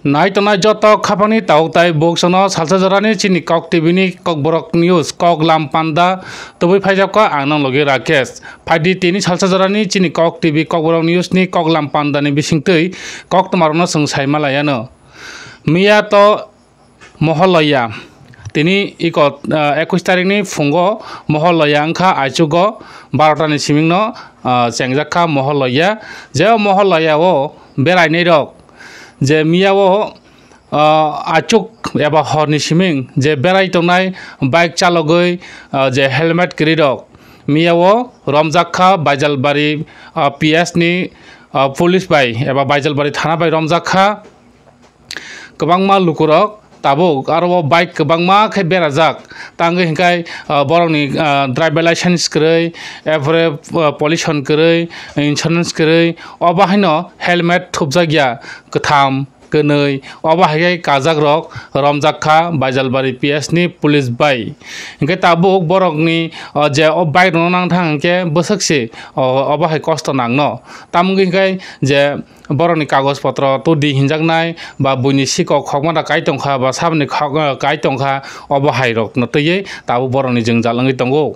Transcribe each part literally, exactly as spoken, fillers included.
Nai tongnai joto khapangni tabuk tai buksongno salsa jorani chini Kok T V ni Kokborok News, Kok Lam Panda tubui phaijakha ang nang logi Rakesh. Phaidi tini salsa jorani chini Kok T V Kokborok News ni Kok Lam Panda ni bisingtwi koktwmarokno chwng saima laiano. Miya to Moholloya. Tini iko, ah, ekush tarikni phungo Moholloya wngkha, aichugo barota ni simingno, ah, chengjakha Moholloya. Je o Moholloya o berainairok je miya o, ah, achuk eba horni siming je berai tongnai bike chalogwi, ah, je helmet kwrwirok miya o romjakha Baijalbari, ah, P S ni, ah, police bai eba Baijalbari thana bai romjakha. Kwbangma lukurok tabuk aro o bike kwbangma khe berajak. Tangwi hwnkhe, ah, borokni, ah, driver license kwrwi, erpore, ah, pollution kwrwi, insurance kwrwi, obo haino helmet thupjakya kwtham, kwnwi, obo hai khe kajakrok romjak kha Baijalbari P S ni police bai. Hwnkhe tabuk borokni, ah, je o bike rokno nang thang hwnkhe bwswk se, o, obo hai kosto nangno. Tamo wngkhe je, borokni kagoj potro tudi hinjaknai ba buini sikok khokma da kai tongkha ba saboni khok, eh, kai tongkha, obo hai rokno twiwi tabuk borokni jwngjal wngwi tongo.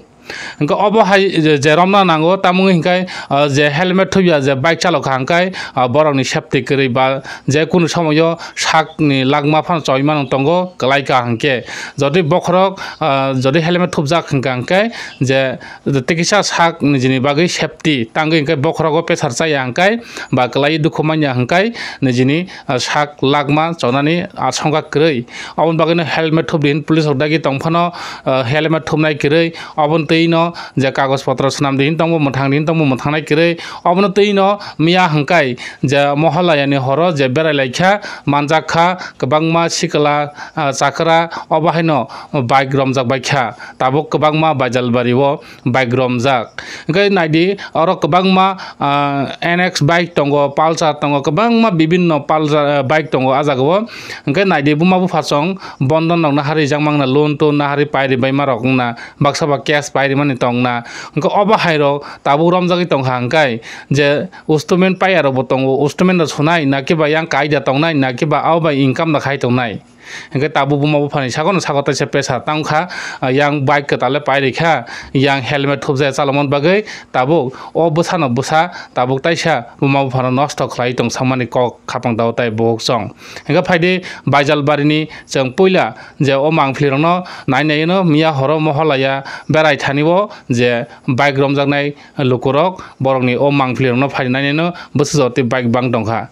Hwnkhe obo hai je, je romna nango, tamo wngwi hwnkhe, eh, je helmet thupya je bike chalokha hwnkhe, eh, borokni safety kwrwi ba je kunu somoio sakni lakma phano choi mano tongo kwlai ka hwnkhe. Jodi bokhorok, eh, jodi helmet thupjak hwnkha hwnkhe je Tei kisa sak nijini bagwi safety tangwi hwnkhe bokhorogo pressure chaya hwnkhe ba kwlai dukhu manya hwnkhe nijini, ah, sak lakma chonani asongkha kwrwi. Aboni bagwino helmet thupdi hin police rok dagi tongphano, ah, helmet thupnai kwrwi. Oboni twino je kagoj potro swnamdi hin tongbo mwthangdi hin tongbo mwthangnai kwrwi. Obono twino miya hwnkhe je Mohallayani horo je berai laikha manjak kha kwbangma sikla, ah, chakra obo haino bike romjak bai kha. Tabuk kwbangma Baijalbari o bike romjak. Hwnkhe naidi, oro kwbangma, ah, N X bike tongo, Pulsar tongo, kwbangma bibinno Pulsar, ah, bike tongo ah jagao. Hwnkhe naidi, buma buphasong bondon rok naharwi rijak mangna, loan ton naharwi pairi baima rok wngna, baksa ba cash pairi mani tongna. Hwnkhe obo hai rok tabuk romjagwi tongkha hwnkhe je, installment paiya rokbo tongo, installment rok sunai, na kiba yang kaida tongnai, na kiba abo bai income da khai tongnai. Hwnkhe tabuk buma buphani sagono sago teisa pressure tang kha, yang bike kwtal le pai rikha, yang helmet thupjaya chalokmani bagwi tabuk o bwsano bwsa tabuk taisa buma buphano nosto khlai tong samani kok khapang dao tai buhuk chwng. Hwnkhe phaidi Baijalbarini chwng puila je o mangpili rokno nai nai no miya horo Mohalaya berai thani o je bike romjaknai lukurok borokni o mangpili rokno phai nai nai no bwsajak tei bike bang tongkha.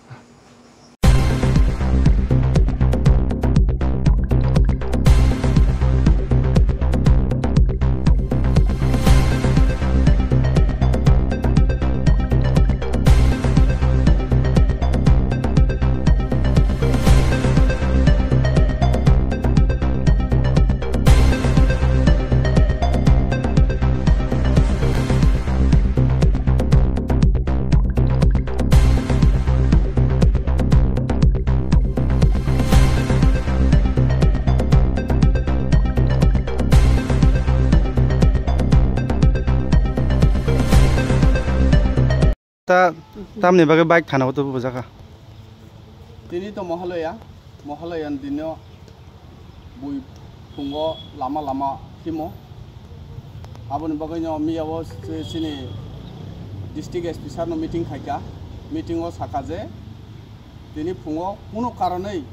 Ta, tamni bagwi bike thana o tubu bujaka. Tini to Mohalaya, Mohalaya ni dino bui phungo lama lama himo. Aboni bagwi no miya o se-, chini district S P sir no meeting khaika. Meeting o saka je tini phungo kuno karonwi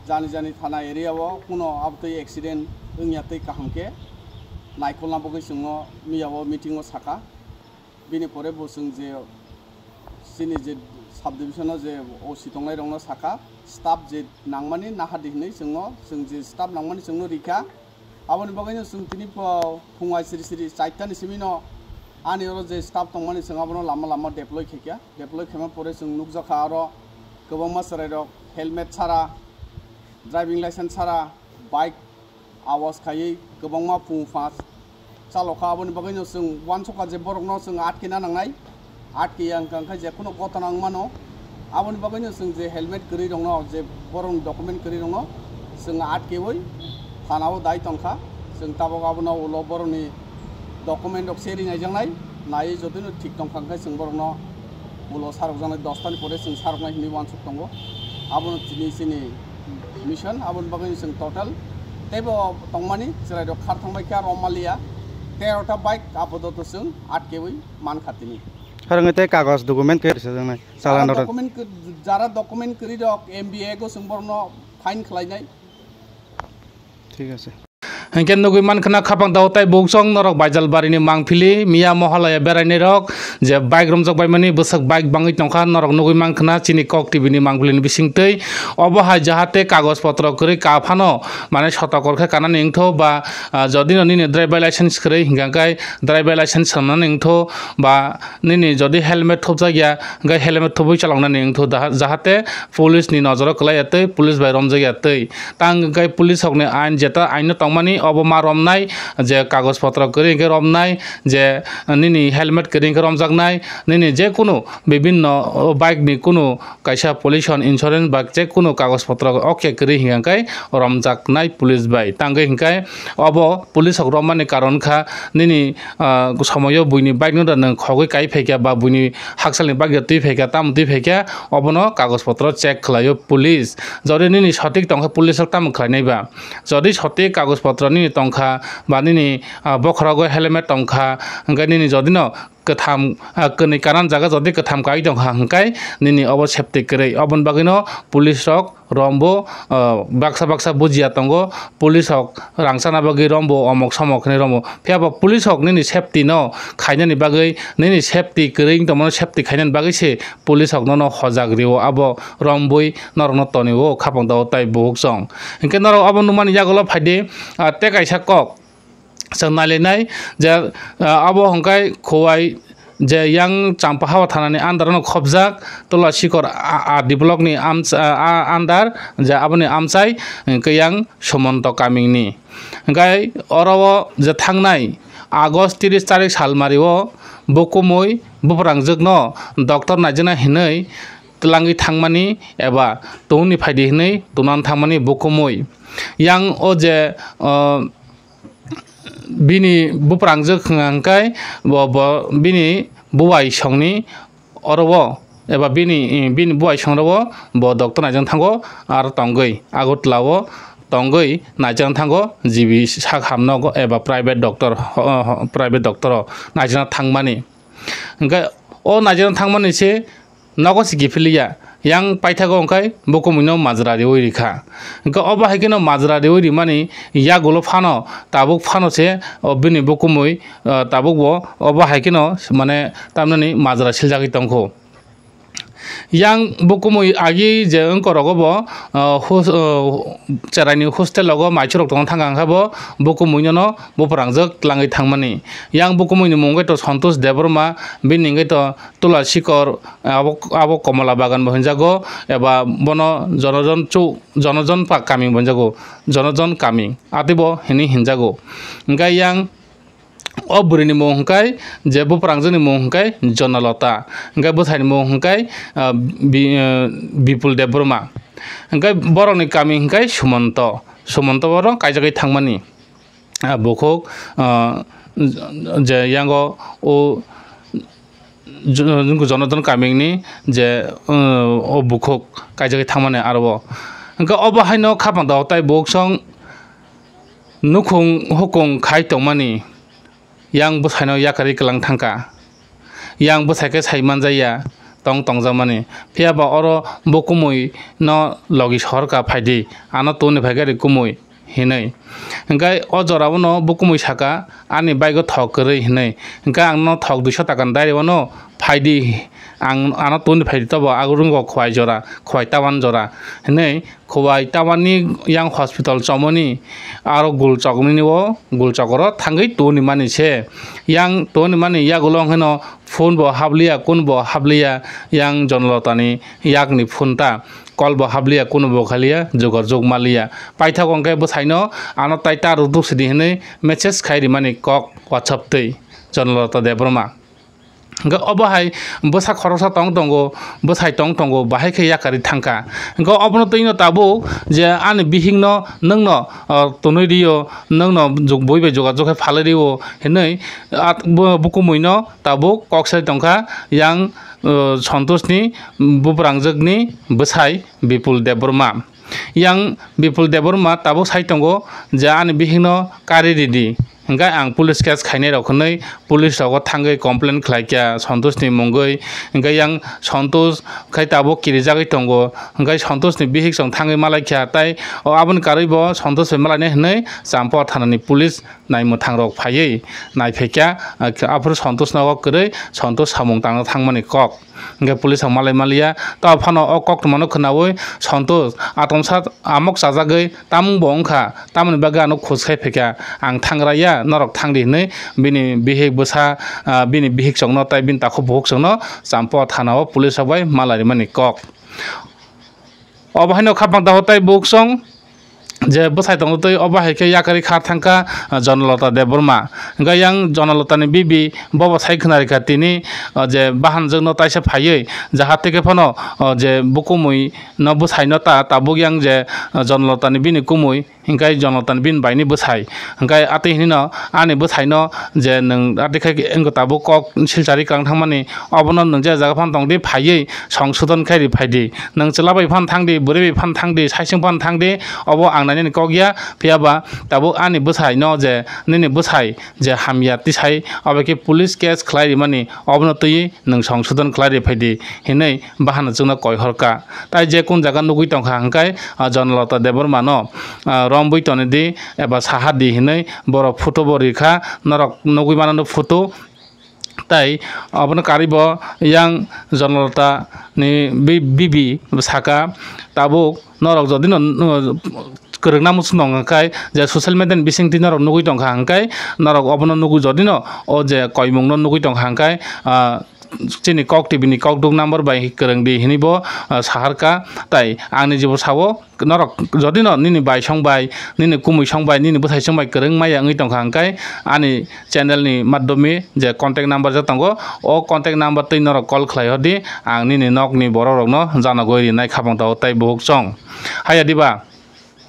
jani jani thana area o kuno abtwi accident wngya tei kaham khe naikolna bagwi chwngno miya o meeting o saka. Bini pore bo chwng je chini je sub division o je O C tongnai rokno saka, staff je nangmani nahardi hinwi chwngno, chwng je staff nangmani chwngno rikha. Aboni bagwino chwng tini pho-, phung ai siri siri chaitani simino ani oro je staff tongmani chwng abono lama lama deploy khaikha. Deploy khaima pore chwng nukjakha aro kwbangma chwrairok helmet sara, driving license sara, bike awas khaiwi kwbangma phung pha chalokha. Aboni bagwino chwng uansukha je borokno chwng atkena nangnai, atkeya wngkha hwnkhe je kheno gotona wngmano. Aboni bagwino chwng je helmet kwrwi rokno, je borokni document kwrwi rokno chwng atkewi thanao dai tongkha. Chwng tabuk abono ulo borokni document rok se rinaijaknai, naiwi jotino thik tongkha hwnkhe chwng borokno ulo sarokjaknai, dostani pore chwng saroknai hinwi uansuk tongo. Abono tini chini mission, aboni bagwi chwng total teibo tongmani chwrairok khar thangbai kha Romaliya, tero ta bike apadoto chwng atkewi mankha tini. Harang tei kagoj document khe rwchapjaknai, chala Jara norok. Document kw-, jara document kwrwi rok M B A go chwng borokno fine khlainai. Thik ase. Hinkhe nugwi mankha na khapang dao tai buksong norok Baijalbarini mangpili miya mohalaya berainai rok je bike romjak baimani bwswk bike bangwi tongkha norok nugwi mankha na chini Kok T V ni mangpili ni bisingtwi obo hai jahate kagoj potro kwrwi ka phano mane soto kor khe kanani wngtho ba, ah, jodi no nini driver license kwrwi hinkha khe driver license sanani wngtho ba nini jodi helmet thupjak ya hinkhe helmet thubui chaloknani wngtho daha-, jahate police ni nojoro kwlai ya tei police bai romjak ya tei. Tang hwnkhe police rokni ain jeta aino tongmani obo ma romnai je kagoj potro kwrwi hwnkhe romnai je nini helmet kwrwi hwnkhe romjaknai nini je kunu bibinno bike ni kunu kaisa pollution insurance ba je kunu kagoj potro ok kwrwi hwnkhe romjaknai police bai tangwi hwnkhe obo police rok romani karon kha nini, ah, somoyo buini bike no da nwng khogwi kai phaikha ba buini haksalni bagwi twi phaikha tamo twi phaikha obono kagoj potro check khlaio police. Jodi nini sotik tongkha police rok tamo khlainai ba? Jodi sotik kagoj potro nini tongkha ba nini, ah, bokhorogo helmet tongkha, hwnkhe nini jodi no kwtham, ah, kwnwi kanan jaga jodi kwtham kai tongkha hwnkhe nini obo safety kwrwi. Oboni bagwino police rok rombo, ah, baksa baksa bujiya tongo, police rok rang chana bagwi rombo omok somok hinwi rombo. Phiya bo police rok nini safety no khainani bagwi, nini safety kwrwi wng tongmano safety khainani bagwi se police rok nono hojak rio, abo rombwi norokno tonio khapang dao tai buhuk chwng. Hinkhe norok abo nukmani yagulo phaidi, ah, tei kaisa kok chwng nailainai je, ah, abo hwnkhe Khowai je yang Champahawa thanani under-o khobjak Tula Sikor a, a, D block ni amch-, a, a, under je aboni amchai hwnkhe yang Sumonto Kamingni. Hwnkhe oro o je thangnai August tris tarik salmari o bukumui buprangjwkno doctor naijana hinwi twlangwi thangmani eba tongni phaidi hinwi tongna thangmani bukumui. Yang o je, o, bini buprangjwk hwnka hwnkhe bo, bo bini bubai songni oro o eba bini, bini bubai song oro o bo doctor naijak thango aro tongwi Agartala o tongwi naijak thango G B sak hamno eba private doctor, ho-, ho-, private doctor o naijak thangmani. Hwnkhe o naijak thangmani se nogo se kiphiliya, yang paithago hwnkhe bo kumuino majra riwi rikha. Hwnkhe obo hai kheno majra riwi rimani yagulo phano, tabuk phano se o bini bo kumui, ah, tabuk bo obo hai kheno mane tamnani majra siljagwi tongkho. Yang bo kumui agi je wngkorogo bo, ah, hos-, ah, cheraini hostel rogo maichurok tongna thangkha hwnkhe bo, bo kumuinono buprangjwk twlangwi thangmani. Yang bo kumuini mung wngkhe to Santosh Debbarma, bini wngkhe to Tula Sikor, abo, abo Komola Bagan bo hinjago, eba bono Jonojon chu, Jonojon pa kami bo hinjago, Jonojon kami, atwi bo hinwi hinjago. Hwnkhe yang o bwrwini mung hwnkhe je buprangjwkni mung hwnkhe Jonalota, hwnkhe bwsaini mung hwnkhe, ah, Bi-, ah, Bipul Debbarma. Hwnkhe borokni kami hwnkhe Sumonto, Sumonto borok kaijagwi thangmani. Ah, bukhuk, ah, je yango o jo-, Jonojon kamini je, ah, o bukhuk kaijagwi thangmani aro o. Hwnkhe obo haino khapang dao tai buksong nukhung hukung khai tongmani yang bwsaino yakarwi kwlang thangkha. Yang bwsai khe sai manjaya tong tongjakmani. Phiya ba oro bo kumui no logi sohor kha phaidi, ano tuni phai khe ri kumui hinwi. Hwnkhe o jora o no bo kumui saka, "Ani bike o thok kwrwi," hinwi. Hwnkhe ang no thok duiso taka ni dairy o no phaidi, ang ano tuni phaidi tobo agurungo khwai jora, khwai tawan jora hinwi. Khowai tamani yang hospital chomoni, aro gul choknini o, gul chokoro thangwi toni mani se. Yang toni mani yagulo hwnkhe no phone bo habliya, kun bo habliya, yang Jonlotani yakni phone ta, call bo habliya, kun bo khaliya, jogajog maliya. Paithago hwnkhe bwsaino ano tai ta rwduk sidi hinwi message khai rimani kok WhatsApp twi Jonlota Debbarma. Hwnkhe obo hai bwsa khoroksa tong tongo, bwsai tong tongo, bahai khe yakarwi thangkha. Hwnkhe obono twino tabuk je ani bihikno nwngno, o, tonwi rio, nwngno jug-, bui bai jogajog khe phalwi rio hinwi at-, bu-, bukumuino tabuk kok sai tongkha yang uh, Santosh ni buprangjwk ni bwsai Bipul Debbarma. Yang Bipul Debbarma tabuk sai tongo je ani bihik no kari ridi. Hingke ang police case khainai rok hinui police rogo thangwi complain khlai kha Santosh ni mungwi. Hingke yang Santosh khai tabuk kirijagwi tongo. Hingke Santosh ni bihik chwng thangwi malai kha, tai o aboni karwi bo Santosh bai malainai hinui Champur thana ni police naimwthang rok phaiwi naiphai kha. Aphuru Santosh no kwrwi Santosh samung tangna thangmani kok. Hingke police rok malai maliya. Tao phano o koktwmano khwnaui Santosh atomsa amok chajagwi tamung bo wngkha, tamoni bagwi ano khus khai phaikha. Ang thangraiya, norok thangdi hinui bini bihik bwsa, ah, bini bihik chwngno tai bini takhuk bukhuk chwngno Champur thana o police rok bai malai rimani kok. Obo haino khapang daho tai bukhuk chwng je bwsai tongo tei obo hai khe yakarwi kha thangkha, ah, Jonalata Debbarma. Hingke yang Jonalata ni bibi bobo sai khwnarikha tini, ah, je bahanjwkno taisa phaiwi, jaha teke phano, ah, je bukumui no bwsai no ta tabuk yang je, ah, Jonalata ni bini kumui, hingke Jonalata ni bini bai ni bwsai. Hingke atwi hinui no ani bwsai no je nwng atwi khai wngkha tabuk kok silchari kwrang thangmani, obono nwng je jaga phano tongdi phaiwi songsodon khai ri phaidi. Nwng chwla bai phano thangdi, bwrwi bai phano thangdi, saisung phano thangdi, obo ang nainani kok ya. Phiya ba tabuk ani bwsai no je nini bwsai je hamya tisai obo khe police case khlai rimani, obono twiwi nwng songsodon khlai ri phaidi hinui bahano chwngno koi horkha. Tai je kun jaga nugui tongkha hingkai, ah, Jonalata Debbarma no, ah, rombui tonidi eba saha di hinui borok photo bo rikha, norok nugui mano photo. Tai abono karwi bo yang Jonalata ni bi-, bibi saka, tabuk norok jodi no, no, kwrwngna muchung tong kha hingkai, je social media ni bisingtwi norok nugui tong kha hingkai, norok obono nugui jodi no o je koimung no nugui tong kha hingkai, ah, chini Kok T V ni kokduk number bai kwrwng di hinui bo, ah, sahar kha. Tai ang ni jibo sao, norok jodi no nini bai song bai, nini kumui song bai, nini bwsai song bai kwrwng maya wngwi tong kha hingkai, ani channel ni madhyome je contact number ja tongo, o contact number twi norok call khlai hor di, ang nini nok ni borok rok no janagwi rinai khapang tao tai buhuk chwng. Haya diba?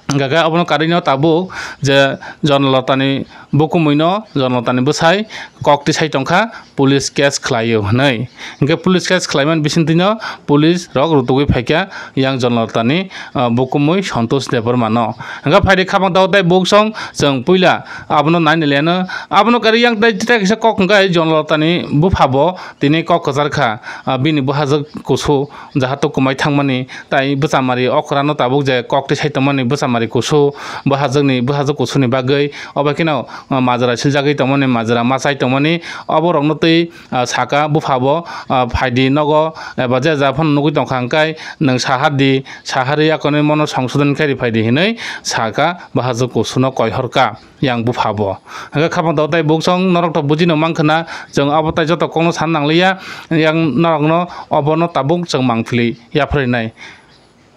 Hingkha khe abono karwi no tabuk je Jonalata ni bukumui no, Jonalata ni bwsai kok tisai tong kha, police case khlai o hinui. Hingkhe police case khlai mani bisingtwi no police rok rutugwi phai kha yang Jonalata ni, ah, bukumui Santosh Debbarma no. Hingkhe phai di khapang tao tai buhuk song chwng puila abono nai nai le no. Abono karwi yang tai, tai kaisa kok hingkhe Jonalata ni bupha bo tini kok kwchar kha, ah, bini bwhajwk kusu jahato kwmai thangmani, tai bwchamari okra no tabuk je kok tisai tongmani bwchamari kusu, bwhajwkni, bwhajwk kusuni bagwi, obo kheno, ah, majra siljagwi tongmani, majra machai tongmani, obo rokno twi, ah, saka bupha bo, ah, phaidi nogo, eba je ja phano nugwi tongkha hingkai nwng saha di, saha rwi akonwi mono songsodon khe ri phaidi hinui saka bwhajwk kusuno koi horkha. Yang bupha bo. Hingkhe khapang tao tai buhuk song norok to buji no mankha na, chwng abo tai joto kokno san nangliya, yang norokno obono tabuk chwng mangpili yapharwi nai.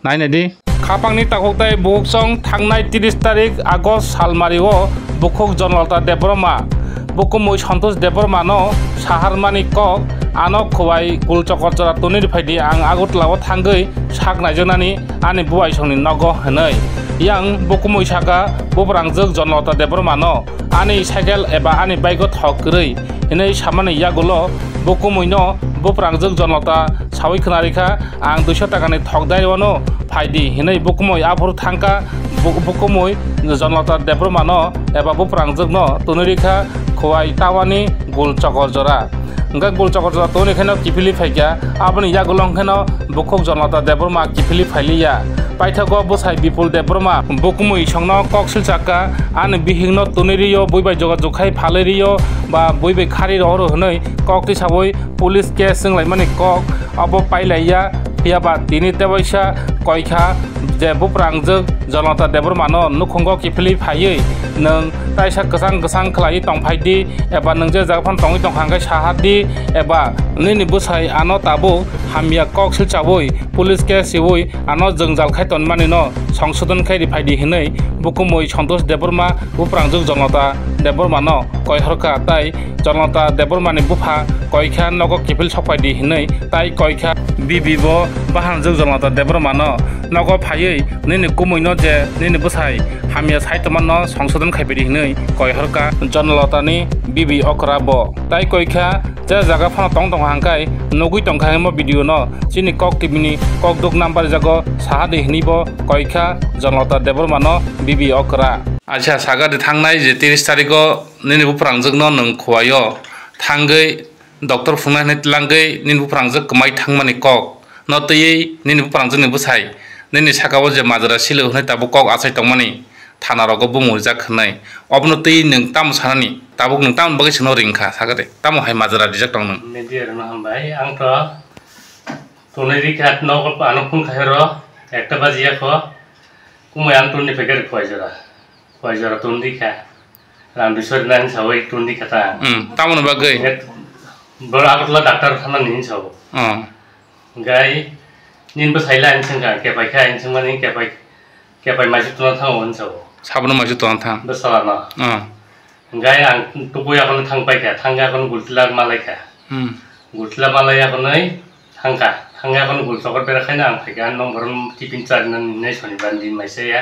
Nai nai di. Khapangni takhuk tai buhuk song thangnai tris tarik August salmari o bukhuk Jonalata Debbarma, bukumui Santosh Debbarma no saharmani kok, ano khwai gul chokor jora tonwi phaidi ang Agartala o thangwi sak naijaknani ani buai songni nogo hinui. Yang bukumui saka, buprangjwk Jonalata Debbarma no ani cycle eba ani bike o thok kwrwi hinui samani yagulo bukumui no buprangjwk Jonalata sawi khwnarikha, ang duiso taka ni thok dai wano phaidi hinui bukumui aphuru thangkha, bu-, bukumui Jonalata Debbarma no eba buprangjwk no tonwi rikha khwai tawani gul chokor jora. Hingkhe gul chokor jora tongni khaino kiphilwi phaikha, aboni yagulo hwnkhe no bukhuk Jonalata Debbarma kiphilwi phailiya. Paithago bwsai Bipul Debbarma bukumui songno kok silchakha, ani bihikno tonwi rio, bui bai jogajog khai phalwi rio, ba bui bai khari rohoro hwnwi kok tisaui police case wnglaimani kok abo pailaiya. Phiyaba tini tebaisa koikha je buprangjwk Jonalata Debbarmano nukhungo kiphilwi phaiwi nwng taisa kwchang kwchang khlaiwi tongphaidi, eba nwng je jaga phano tongwi tongkha hwnkhe sahardi, eba nini bwsai ano tabuk hamya kok silchaui police case riui ano jwngjal khai tonmanino songsodon khai riphaidi hinwi bukumui Santosh Debbarma buprangjwk Jonalata Debbarmano koihorkha tai Jonalata Debbarmani bupha koikha nogo kiphil sokphaidi hinwi tai koikha. Bibi bo bahanjwk Jonalata Debbarmano Nogo phaiwi nini kumuino je nini bwsai hamya sai tongmano songsodon khaipidi hwnwi koihorkha Jonlotani bibi okra bo. Tai koikha, je jaga phano tong tongkha hwnkhe nugwi tongkha hwnwi mo video no chini Kok T V ni kokduk number jago sahadi hwnwi bo koikha Jonlota Debbarma no bibi okra. Acha, sagadi thangnai je tris tarikgo nini buprangjwkno nwng khuaio thangwi doctor phungnai hwnwi tlangwi nini buprangjwk kwmai thangmani kok no twiwi nini buprangjwkni bwsai nini sakao je majra silo hwnwi tabuk kok achai tongmani thanarogo bumung rijak hwnwi. Obono twiwi nwng tamo sanani? Tabuk nwng tamoni bagwi chwngno ringkha, sagadi tamo hai majra rijak tong nwng? Media rwno hambai. Ang to tonwi rikha, nogo ano phone khairo, ekta baji yakho. Kumui ang toni phaikha khuai jora. Khuai jora ton rikha. Rang duiso rina hinwi sawi ton rikha ta. Hmm, tamoni bagwi? Net, boro Agartala doctor thana ni hinwi sao. Oh. Gai, nini bwsai la hinwi swngkha, kepai kha hinwi swngmani, kepai, kepai maisu tona thango hinwi sao. Sabono maisu tona thang? Bwsala no. Oh. Gai ang tubui akhon thang paikha, thangwi akhon gultila malaikha. Hmm. Gultila malai akhonwi thangkha, thangwi akhon gul chokot berakhaino ang phaikha, nong borom tiffin charina ninai sonibar din maisa ya.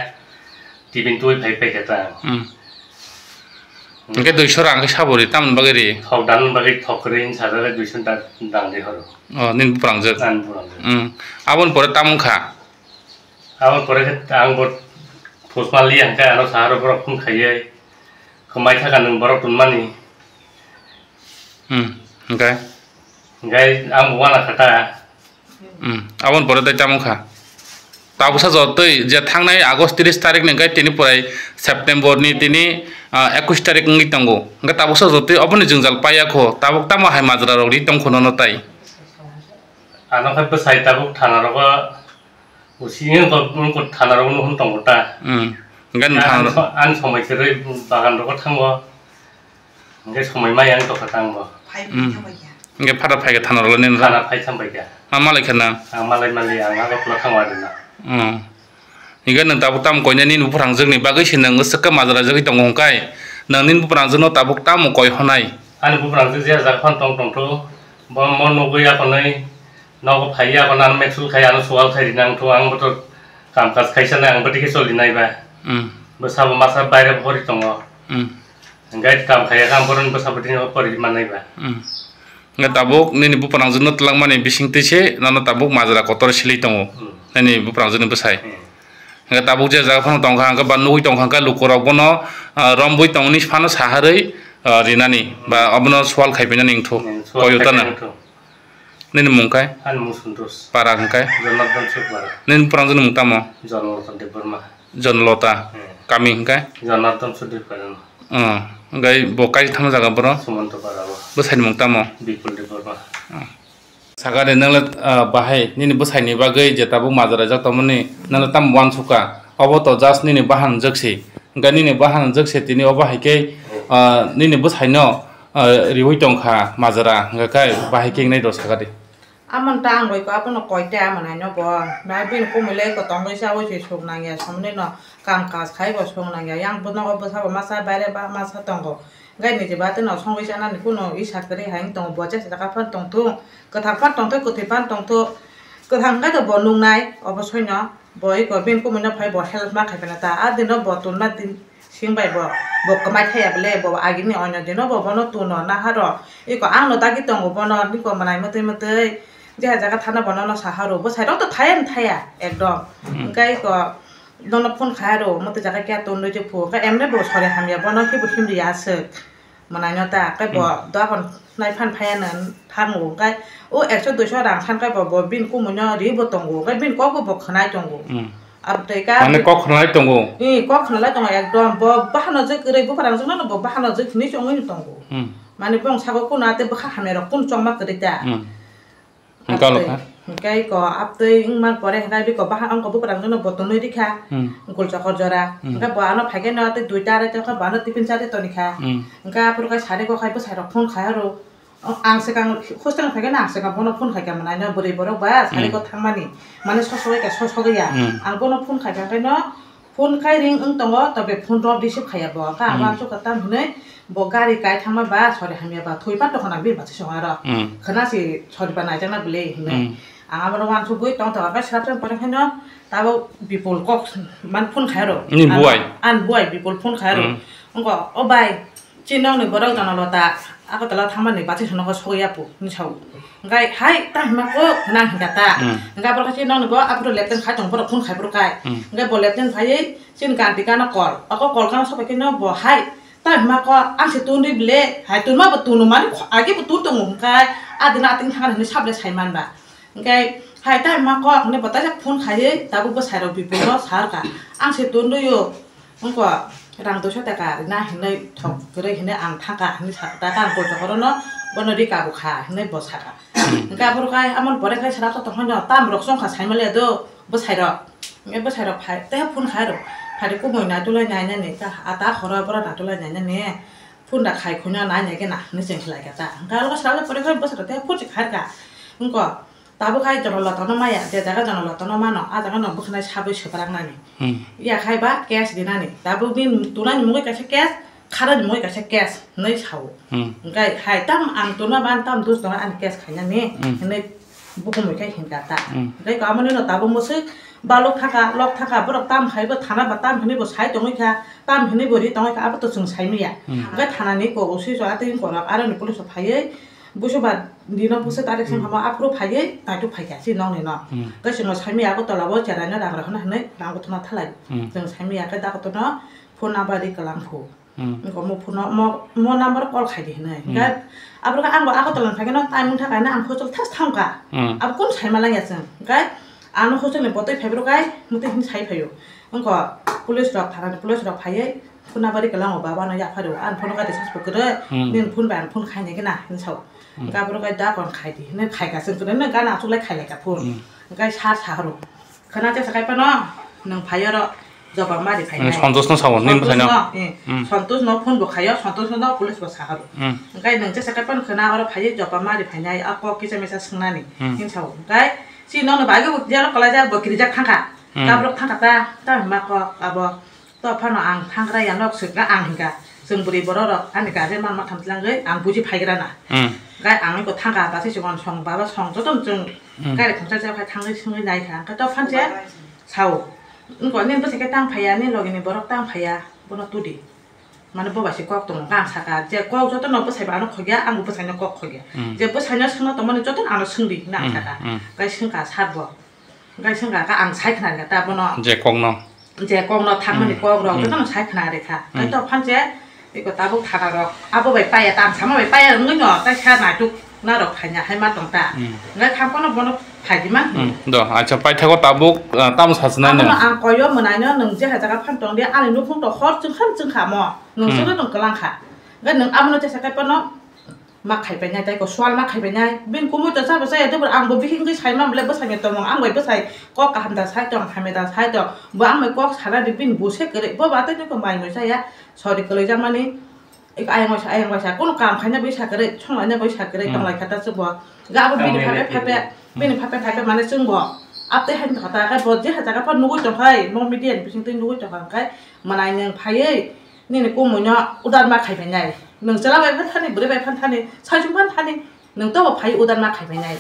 Tiffin twi phai phai khe ta. Hmm. Hwnkhe duiso rang khe sabo ri, tamoni bagwi ri? Thok dan bagwi thok kwrwi hinsa jagwi duiso da-, dang di horo. Oh, nini buprangjwk? Ani buprangjwk. Hmm. Aboni pore tamo wngkha? Aboni pore khe ang bo thosma li hwnkhe ano saharo borok phone khaiwi, kwmai thaka nwng borok tonmani. Hmm, hwnkhe? Hwnkhe ang bo wana kha ta. Hmm, aboni pore tei tamo wngkha? Tabuksa jotoi je thangnai August tris tarik ni hwnkhe tini pore September ni tini, ah, ekwis tarik wngwi tongo. Hwnkhe tabuksa jotoi oboni jwngjal paiya kho, tabuk tamo hai majra rok ri tong kho nono tai? Ano khe bwsai tabuk thana rogo usi wngkha, wngkha thana rogo nuhun tongo ta. Hmm. Hwnkhe ani thana so-, ani somoi kwrwi bagan rogo thango. Hwnkhe somoi maya wng tongkha tangbo. Hmm. Hwnkhe phata phaikha thana rwlai nini? Thana phai thang paikha. Ma malai kha nang? Ang malai mali, ang Agartala thango adina. Hmm. Hwnkhe nwng tabuk tamo koinani nini buprangjwkni bagwi se nwng swkhe majra jagwi tongo hwnkhe nwng nini buprangjwkno tabuk tamo koi honai? Ani buprangjwk je jak phano tong tongtho, bo mo nugwi akhonwi nogo phaiya, akhon ano meksul khai, ano sual khai rina wngtho, ang boto kam kaj khaisa nai, ang bwtwi khe choli nai ba. Hmm. Bwsabo masa baire bo pori tongo. Hmm. Hwnkhe kam khaiya khe ang boroni bwsabo tini pori mannai ba. Hmm. Hwnkhe tabuk nini buprangjwkno twlangmani bisingtwi se nono tabuk majra kotor silwi tongo. Hmm. Nini buprangjwkni bwsai. Hmm. Hwnkhe tabuk je jaga phano tongkha, hwnkhe ba nugwi tongkha, hwnkhe lukurok bono, ah, rombwi tongni phano saharwi, ah, rinani ba obono sual khai pinani wngthu. Hmm, sual koyotana khai pinani wngthu. Nini mung kai? Ani mung Santosh. Para hwnkhe? Jonardhan Suk para. Nini buprangjwkni mung tamo? Jonlota Debbarma. Jonlota. Hmm. Kami hwnkhe? Jonardhan Suk Debbarma. Oh, hwnkhe bo kaisa thangma jaga boro? Sumanto para o. Bwsaini mung tamo? Bipul Debbarma. Oh. Sagari nangla, ah, bahai nini bwsaini bagwi je tabuk majra jak tongmani nangla tamo uansukha? Obo to just nini bahan jwk si. Hwnkhe nini bahan jwk se tini obo hai khe, ah, nini bwsaino, ah, riwi tongkha majra, hwnkhe kai bahai khe wngnai rw sakadi. Amon ta ang bai ko abono koi ta manai no bo. Nai bini kumui le ko tongwi sa wi se suk nang ya, somni no kam kaj khai bo suk nang ya. Yang bo nogo bwsa bo masa baire ba masa tongo. Gai ni je ba tino songwi sa nani kuno isa kwrwi hai wng tongo, bo jesa jaga phan tong thung. Kwthang phan tong thung, kwthwi phan tong thung. Kwthang khe to bo nung nai obo soi no. Bo eko bini kumui no phai bo help ma khai phai na ta. A dino bo tun ma din sing bai bo, bo kwmai thaya bole, bo agini onyo dino bo bono tun no na haro. Eko ang no dagi tongo bono, niko manai mwtwi mwtwi. Jeha jaga thana bono no sa haro. Bo sai rok to thaya ni thaya ekdom. Hmm. Hwnkhe eko nono phone khai aro, mwtwi jaga kya tun nui je phu. Hwnkhe emre bo sori hamya bono khe bo himri ya swk. Manai no ta, khe bo Hmm. doakhor nai phan phaiya no thango, khe o ekso duiso rang san khe bo, bo bini kumui no ri bo tongo, khe bini kok bo bo khwnai tongo. Hmm. Abo tei ka Mane kok khwnalai tongo? Ee, kok khwnalai tongo ekdom, bo bahano je kwrwi bupharang jwk no bo bahano je hwnwi se wngwi no tongo. Hmm. Mane bong sago kuno ate bwkha hamya rok kuno chongma kwrwi ta. Hmm. Hwnkhe Abtwi. Hwnkhe ko abtwi wngma pore hwnkhe biko bahan wngkha buprangjwkno bo tonwi rikha. Hmm. Gul chokor jora. Hmm. Hwnkhe bo ano phaikhe no tei duita arai tongkha bo ano tiffin charwi tonikha. Hmm. Hwnkhe aphuru khe sari kok hai bwsai rok phone khai aro. O, ang swkang hostel phaikhe no ang swkang bono phone khaikha mwnai no bwrwi borok ba sari Hmm. kok thangmani. Mane sosogwi kha sosogwi ya. Hmm. Ang bono phone khaikha khe no Phone khai ring wng tongo, tobe phone rok receive khaiya bo. Kha ang Hmm. uansukha tam hinwi bo gari kai thangma ba sori hamya ba thwi pa tongkha na bini bachai song aro. Hmm. Khwna si sori ba naijakna bwle hinwi. Hmm. Ang abo rok wansugwi tong tongo, khe srap srap pore khe no tabuk Bipul kok man phone khai rw. Ni buai? An buai Bipul phone khai rw. Hmm. Wngkha, "O bai, chini nokni borok Janalota Agartala thangmani bachwi sano khe sogwi ya pu," hinwi sao. Hwnkhe, "Hai, ta hwnma kok?" hwnwi ang hwnkha ta. Hmm. Hwnkhe abo khe chini nokni bo aphuru left hand khai tongo, borok phone khai phuru khai. Hmm. Hwnkhe bo left hand phaiwi chini ganti gana call. Abo call gana sobai khe no bo, "Hai, ta hwnma kok, ang se tun rw bile, hai tunma bo tunu mani, age bo tun tongo," hwnkhe, "A dino ating thang," hinwi sable sai man ba. Hwnkhe, "Hai, ta hwnma kok," hinwi bo taisa phone khaiwi tabuk bwsai rok Bipul no sa rwkha, "Ang se tun rw o, wngkha rang duiso taka rwna hinwi thok kwrwi hinwi ang thangkha," hinwi sakha ta, "Tang kol chokoro no bono rika bo kha," hinwi bo sakha. Hwnkhe abo rok khai, "Amon pore khai sara to tongkha no, tam rok chongkha saimaliya do bwsai rok." Hwnkhe bwsai rok phai, tei phone khai rok, "Phari kumui naitulai nainani, ta, a ta khoro boro naitulai nainani, phone da khai khuina nai nai khe na," hinwi chwng khlai kha ta. Hwnkhe abo sara pore khai bwsai rok tei phone se khai rwkha. Wngkha, "Tabuk khai Janalota no maya, je jaga Janalota no mano, a jaga no bwkhanai sabwi swprak nani." Hmm. Ya khai ba case rinani. Tabuk bini tunani mungwi kaisa case, kharani mungwi kaisa case hinwi sao. Hmm. Hwnkhe hai tam ang tunma ba tam dus tongo ani case khainani, hmm, hinwi bukumui khe hinkha ta. Hmm. Hwnkhe amo nino tabuk mwswi balok thaka, lok thaka, borok tam khai bo thana ba tam hinwi bo sai tongwi kha, tam hinwi bo ri tongwi kha, abo to chwng sai manya. Hmm. Hwnkhe thanani kok O C so atwi korok aroni police o phaiwi busu ba dino busu tarik, hmm, songkha mo aphuru phaiwi naituk phaikha chini nokni no. Hmm. Hwnkhe chwngno sai manya Agartala o cherai no rang rw hwnwi rang buthuma thalai. Hmm. Chwng sai manya khe Agartala no phone number ri kwlang phu. Hmm. Wngkha mo phone no, mo, mo number call khai di hinwi. Hmm. Hwnkhe abo khe ang bo Agartala ni phai khe no time wngkha kainwi ang hostel thas thangkha. Hmm. Abo kunu sai ma langya chwng. Hwnkhe ano hostel ni botwi phai bwrw kai mutwi hin sai phaio. Wngkha police rok thana ni police rok phaiwi phone number ri kwlango baba no yapha rw. Ang phone no kai de sas bo kwrwi. Hmm. Nini phone bai ang phone khai nai khe na hinwi sao. Hmm. Hwnkhe abo khe da kon khai di hinwi khai kha chwng kwrwi no gana achuklai khai lai kha phone. Hmm. Hwnkhe sar sa rw. Khwna tesa kai phano nwng phai oro jobab ma ri phai nai. Santosh no sao, nini bwsai no? Santosh no, eh, hmm, Santosh no phone bo khaio, Santosh no police bo sa horo. Hmm. Hwnkhe nwng tesa kai phano khwna oro phaiwi jobab ma ri phai nai, a kok kisa misa swngnani, hmm, hin sao. Hwnkhe chini nokni bagwi bo jalo kwlaijak, bo kirijak thangkha. Hmm. Tabrok thangkha ta, ta hwnma kok abo. To phano ang thangkra ya nok swkha ang hinka. Chwng bwrwi borok rok ani guardian man ma tham tlangwi ang buji phaigra na. Hmm. Gai ang iko thangkha basi chwng song baba song joto chwng, hmm, gari khungsa jab khai thangwi swngwi nai kha. Hwnkhe to phan se sao. Wngkha nini bwsai khe tang phaiya, nini logi ni borok tang phaiya, bono tudi. Mane bo bai se kok tongo, ang saka je kok joto no bwsai ba ano khogya, ang bo bwsai no kok khogya. Hmm. Je bwsai no swngno tongmani joto no ano swngdi hinwi ang, hmm, saka. Hmm. Gai swngkha sar bo. Hwnkhe swngkha khe ang sai khna rwkha ta bono. Je kokno. Je kokno thangmani, hmm, kok rok, hmm, jotono sai khna rwkha. Hwnkhe, hmm, to phan se iko tabuk thana rok abo bai paiya, ta ang sama bai paiya wngwi no, tai sa naituk na rok phaina hai ma tong ta. Hmm. Hwnkhe thang phano bono phaidi ma. Hmm, do, acha paithago tabuk, ah, tamo sachinai no? Abono ang koyo mwnaino nwng je hai jaga phan tong di, ani nukhung to hor chwng kha chwng kha mo, nwng, hmm, chwngno nwng kwlang kha. Hwnkhe nwng abono tesa kai phano ma khai painai, tei ko sual ma khai painai. Bini kumui to chabo chaya, tei bo ang bo bihik wngwi sai ma, bwlai bwsai ni tongmung, ang bai bwsai kok kaham da sai tong, hamya da sai tong. Bo ang bai kok sana di, bini buse kwrwi. Bo ba tei ko mai mui chaya, sori kwlwi jakmani. Iko ayang waisa, ayang waisa. Kunu kam khaina bai sa kwrwi, songlaina bai sa kwrwi, hmm, tonglai kha ta se bo. Ga abo bini phape phape, hmm, bini phape phape mane chwng bo. Ap tei hai kha ta, bo je ha jaga pha nugui tong khai, mo media ni bising twi nugui tong khai, manai nwng phaiwi. Nini kumui no udar ma khai painai. Nwng chwla bai phan thani, bwrwi bai phan thani, saichung phan thani, nwng tobo phai udar ma khai painai.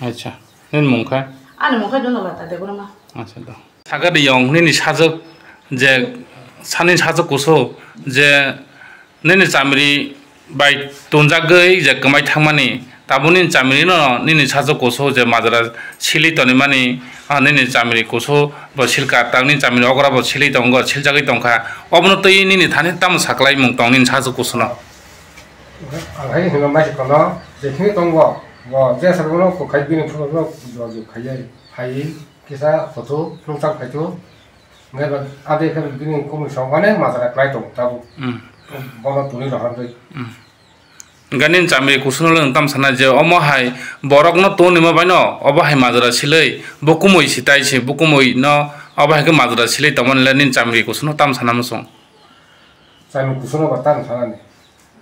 Acha, nini mung kha? Ani mung kha Jonalata Debbarma. Acha, do. Sakha de yong, nini sajwk je, sani sajwk kusu je, nini chamri bai tunjagwi je kwmai thangmani, tabuk nini chamri no nini sajwk kusu je majra silwi tonimani, ah, nini chamri kusu bo silka, tak nini chamri okra bo silwi tongo, siljagwi tongkha. Obono twi nini thani tamo saklaimung tong nini sajwk kusu no? Ang hai hino mai kono je thini tongo, bo je sarbo no kukhai bini phuru no jogajog khaiwi phai kisa kusu nungchang phaitu. Hwnkhe ba ade khe bini kumui song mane majra klai tong tabuk. Hmm. Bono tuni rohorwi. Hmm. Hwnkhe nini chamri kusuno le nwng tamo sana je omo hai borokno tongni ma baino obo hai majra silwi bo kumui si tai se bo kumui no obo hai khe majra silwi tongmani le nini chamri kusuno tamo sana muchung? Chamri kusuno ba tamo sanani.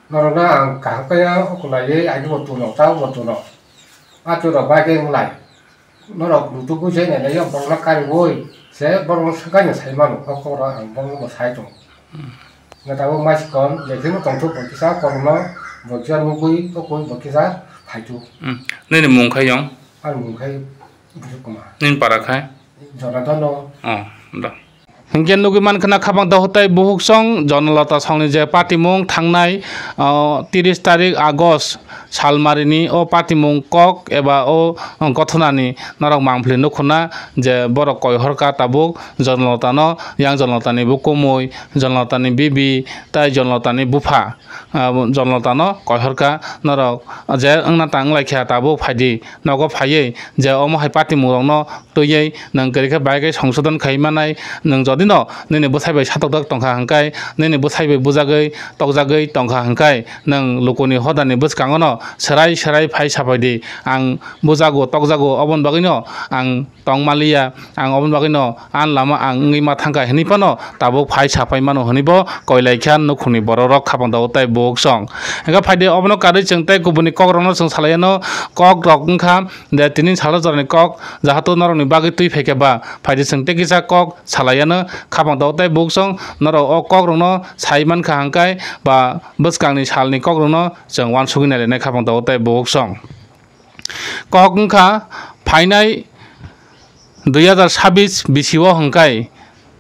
Norokno ang kaham khe ya ukulaiwi agi bo tuno, tabo bo tuno. A tuno bai khe wng lai. Norok lutuk ui se nai lai yo, borok no kari ui se borok no swkang no sai mano, o kok rok ang borok no bo sai tongo. Hmm. Neta o maisikon je khe no tong thok bo kisa kormo bo kisa nugui o koi bo kisa phai thok. Hmm. Nini mung kha yong? Ani mung khai Bujukuma. Nini para khai? Jonathan no. Oh, da. Hinkhe nugwi mankha na khabang dohor tai buhuk song Jonalota songni je patimung thangnai, oh, tiris tarik August salmarini o patimung kok eba o gothonani norok mangpili nukhuna je borok koihorkha tabuk Jonalotano, yang Jonalotani bukumui, Jonalotani bibi tai Jonalotani bupha. Ah, Jonalotano koihorkha norok je wngna tang wnglaikha tabuk phaidi nogo phaiwi je omo hai patimungrokno twiwi nwng kwrwikhe bai khe songsodon khai manai, nwng jodino nini bwsai bai satokjak tongkha hwnkhai, nini bwsai bai bujagwi tokjagwi tongkha hwnkhai, nwng lukuni hodani bwskangono swrai swrai phai sapaidi, ang bujago tokjago, oboni bagwino ang tongmaliya, ang oboni bagwino ani lama ang wngwi ma thangkha hinwi phano tabuk phai sapai mano hinwi bo koilaikha nukhungni bororok khabang dago tai buhuk song. Hwnkhe phaidi obono karwi chwng tei kubuni kokrokno chwng salaiano, kokrok wngkha je tini salo jorani kok jahato norokni bagwi twi phaikha ba phaidi chwng tei kisa kok salaiano khabang dago tai buhuk song. Norok o kokrokno sai mankha hwnkhai ba bwskangni salni kokrokno chwng uansugwi nailainai khabang dago tai buhuk song. Kok wngkha phainai dui hazar sabis bisio hwnkhai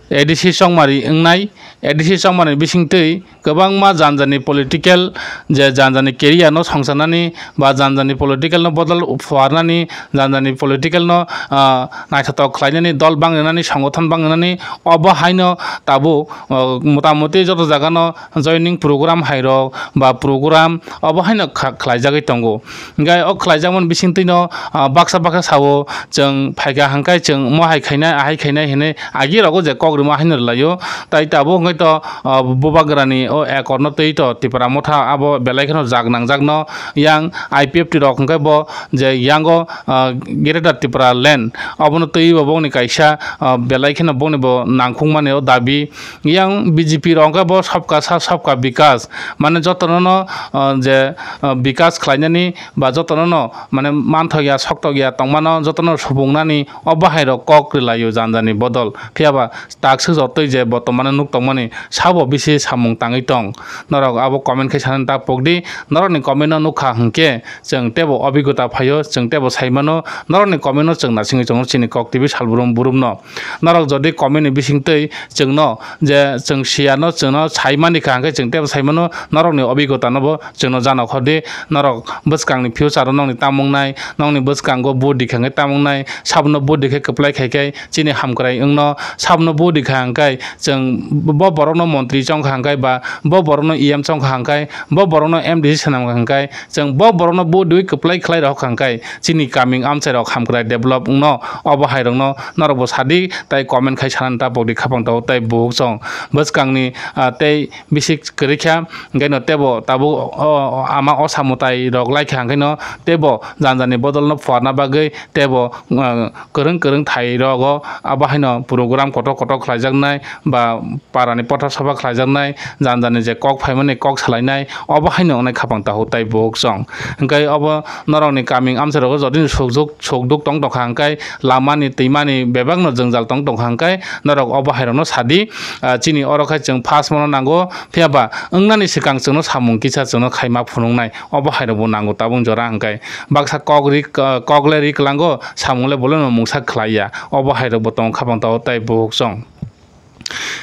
A D C chongmari wngnai, A D C chongmari bisingtwi kwbangma janjani political je janjani career no songcharnani ba janjani political no bodol phuarnani, janjani political no, ah, naithotok khlainani, dol bang rinani, songothon bang rinani, obo haino tabuk, ah, motamuti joto jagano joining program hairok ba program obo haino kha-, khlaijagwi tongo. Hwnkhe o khlaijakmani bisingtwino, ah, baksa baksa sao, chwng phaikha hwnkhe chwng mohai khainai, ahai khainai hinwi agi rogo je kok rwma haino rwlaio. Tai tabuk hwnkhe to, ah, bubagrani o ekorno twi to Tipra Motha abo belai kheno jak nangjakno yang I P F T rok hwnkhe bo je yango, ah, Greater Tipra Land obono twi bo bongni kaisa, ah, belai kheno bongni bo nangkhukmani o dabi. Yang B J P rok hwnkhe bo sabka sath sabka bikas, mane jotono no, ah, je, ah, bikas khlainani ba jotono no mane manthok ya soktok ya tongmano jotono supungnani o bahai rok kok rwlaio janjani bodol. Phiya ba tak swk jotoi je botomane nuk tongmani sabo bisi samung tangwi tong. Norok abo comment khai sanani ta pokdi, norokni comment no nukha hwnkhe chwng tebo obigota phaio, chwng tebo saimano, norokni comment no chwng nasingwi tongo chini kok T V salbrum burumno. Norok jodi comment ni bisingtwi chwngno je chwng siyano chwngno sai manikha hwnkhe chwng tebo saimano, norokni obigota nobo chwngno jana khordi, norok bwskangni future o nokni tamung nai, nokni bwskango vote rikha hwnkhe tamung nai, sabno vote rikhe kwplai khai khe chini hamkrai wngno, sabno vote rikha hwnkhe chwng bo borokno montri chongkha hwnkhe ba bo borokno E M chongkha hwnkhe bo borokno M D C swnamkha hwnkhe chwng bo borokno vote riwi kwplai khlai rohorkha hwnkhe chini kaming amchairok hamkrai develop wngno, obo hairokno norokbo sadi tai comment khai sanani ta pokdi khapang tongo tai buhuk song bwskangni, ah, tei bisi kwrwikha, hwnkhe no tebo tabuk o, o, ama osa mwtai rok laikha, hwnkhe no tebo janjani bodol no phuarna bagwi tebo, ah, kwrwng kwrwng thai rogo abo haino program kotor kotor khlaijaknai ba parani pothor sabha khlaijaknai, janjani je kok phaimani kok salainai, obo haino wngnai khapang tahu tai buhuk song. Hwnkhe obo norokni kaming amcharogo jodi sukduk sukduk tong tongkha hwnkhe lamani twimani bebakno jwngjal tong tongkha hwnkhe norok obo hairokno sadi, ah, chini oro khe chwng first mano nango, phiya ba wngnani swkang chwngno samung kisa chwngno khaima phunuknai, obo hairokbo nango tabuk jora hwnkhe baksa kok ri, ah, kok le ri kwlango, samung le boleno mungsa khlaiya, obo hairokbo tongo khapang tahu tai buhuk song.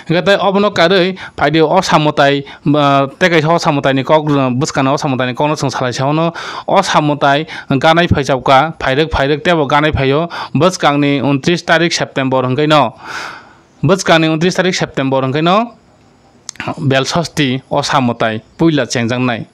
Hwnkhe tei obono karwi phaidi o samwtai, ah, tei kaisa o samwtaini kok, ah, bwskangni o samwtaini kokno chwng salai sa hwno. O samwtai ganai phaichapka, phairwk phairwk teibo ganai phaio. Bwskangni untris tarik September hwnkhe no, bwskangni untris tarik September hwnkhe no Belsosti o samwtai puila chengjaknai.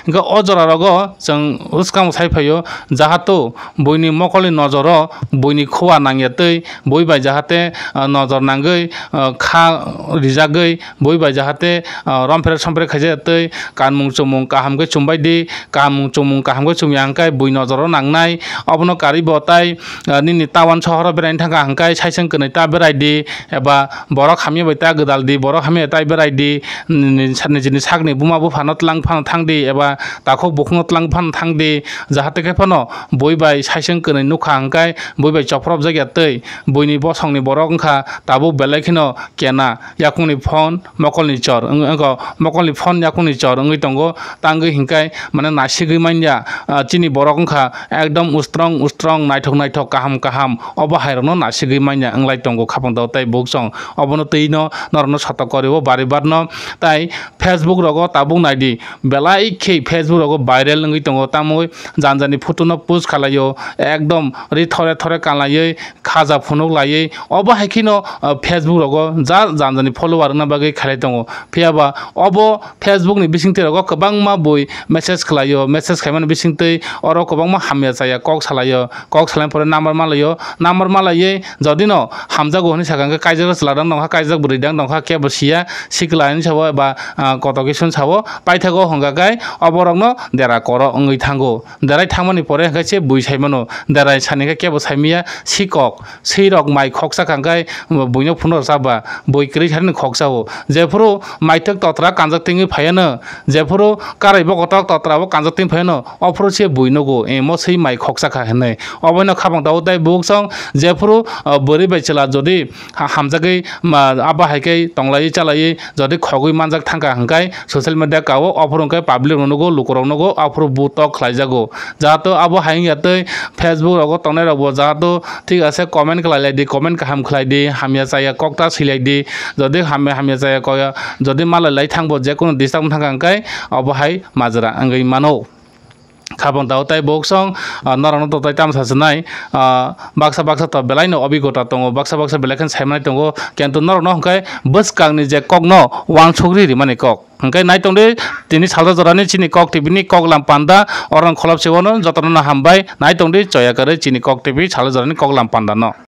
Hwnkhe o jora rogo chwng bwskango sai phaio, jahato buini mokolni nojoro buini khua nangya twi bui bai jahate, ah, nojor nangwi, ah, kha rijagwi bui bai jahate, ah, rompher somper khaijak twi kanmung chumung kaham khe chumbai di, kanmung chumung kaham khe chumya hwnkhe bui nojoro nangnai. Obono karwi bo tai, ah, nini town sohoro beraina thangkha hwnkhe saichung kwnwi ta berai di, eba borok hamya bai ta gwdal di, borok hamya tai berai di, nini, nini sakni buma buphano twlang phano thang di. eba takhuk bukhukno tlang phan thang di, jahate khe phano bui bai saisung kwnwi nukha hwnkhe bui bai chopropjak ya twi, buini bosongni borok wngkha tabuk belai kheno kena, yakungni phone mokolni chor wng-, wngkha, mokolni phone yakungni chor wngwi tongo, tangwi hwnkhe mane nasigwi manya, ah, chini borok wngkha ekdom ustrong ustrong, naithok naithok, kaham kaham, obo hairokno nasigwi manya wnglai tongo khapang tao tei buksong. Obono twi no norokno sotok kori o bari barno. Tai Facebook rogo tabuk naidi, belai khe Facebook rogo viral wngwi tongo, tamwi jani jani photo no post khalai o, ekdom ri thore thore kanlaiwi, khaja phunuk laiwi, obo hai kheno, ah, Facebook rogo ja jani jani follower wngna bagwi khailai tongo. Phiya ba obo Facebook ni bisingtwi rogo kwbangma bui message khlai o, message khaimani bisingtwi oro kwbangma hamya chaya kok salai o, kok salaini pore number malai o, number malaiwi jodi no hamjago hwnwi sakha hwnkhe kaijak chwla dang tongkha, kaijak bwrwi dang tongkha, kebo siya, sikla hinwi sao eba, ah, kotoki swn sao, paithago hwnkha khe oborokno dera koro wngwi thango. Derai thangmani pore hwnkhe se bui sai mano. Derai sani khe kebo sai manya, sikok, swi rok mai khoksa kha hwnkhe buino phunuk rwchap ba, bui kwrwi sani khoksa o. Jephuru maithok totra kanjak tingwi phaiano, jephuru karai bokotok totra bo kanjak tingwi phaiano, ophuru se bui nugo, emo swi mai khoksa kha hinwi. Oboino khapang tao tei buksong, jephuru, ah, bwrwi bai chwla jodi ha-, hamjagwi ma, abo hai khe tonglaiwi chalaiwi jodi khogwi manjak thangkha hwnkhe social media kao, ophuru hwnkhe public rok nugo, lukurok nugo, ophuru bo tok khlaijago. Jahato abo hai wngya tei Facebook rogo tongnai rokbo jahato thik ase comment khlai lai di, comment kaham khlai di, hamya chaya kok ta swilai di. Jodi hamya, hamya chaya koya, jodi malai lai thangbo, jekunu disturb thangkha hwnkhe obo hai majra wngwi mano. Khapang tao tei buksong, ah, norokno totai tamsa swnai, ah, baksa baksa to belai no obigota tongo, baksa baksa belai kheno saimanai tongo, kintu norokno hwnkhe bwskangni je kokno uansukri rimani kok. Hwnkhe nai tongdi, tini salsa jorani chini Kok T V ni koklam panda, orong kholop se wano jotono no hambai, nai tongdi choya kwrwi chini Kok T V salsa jorani koklam panda no.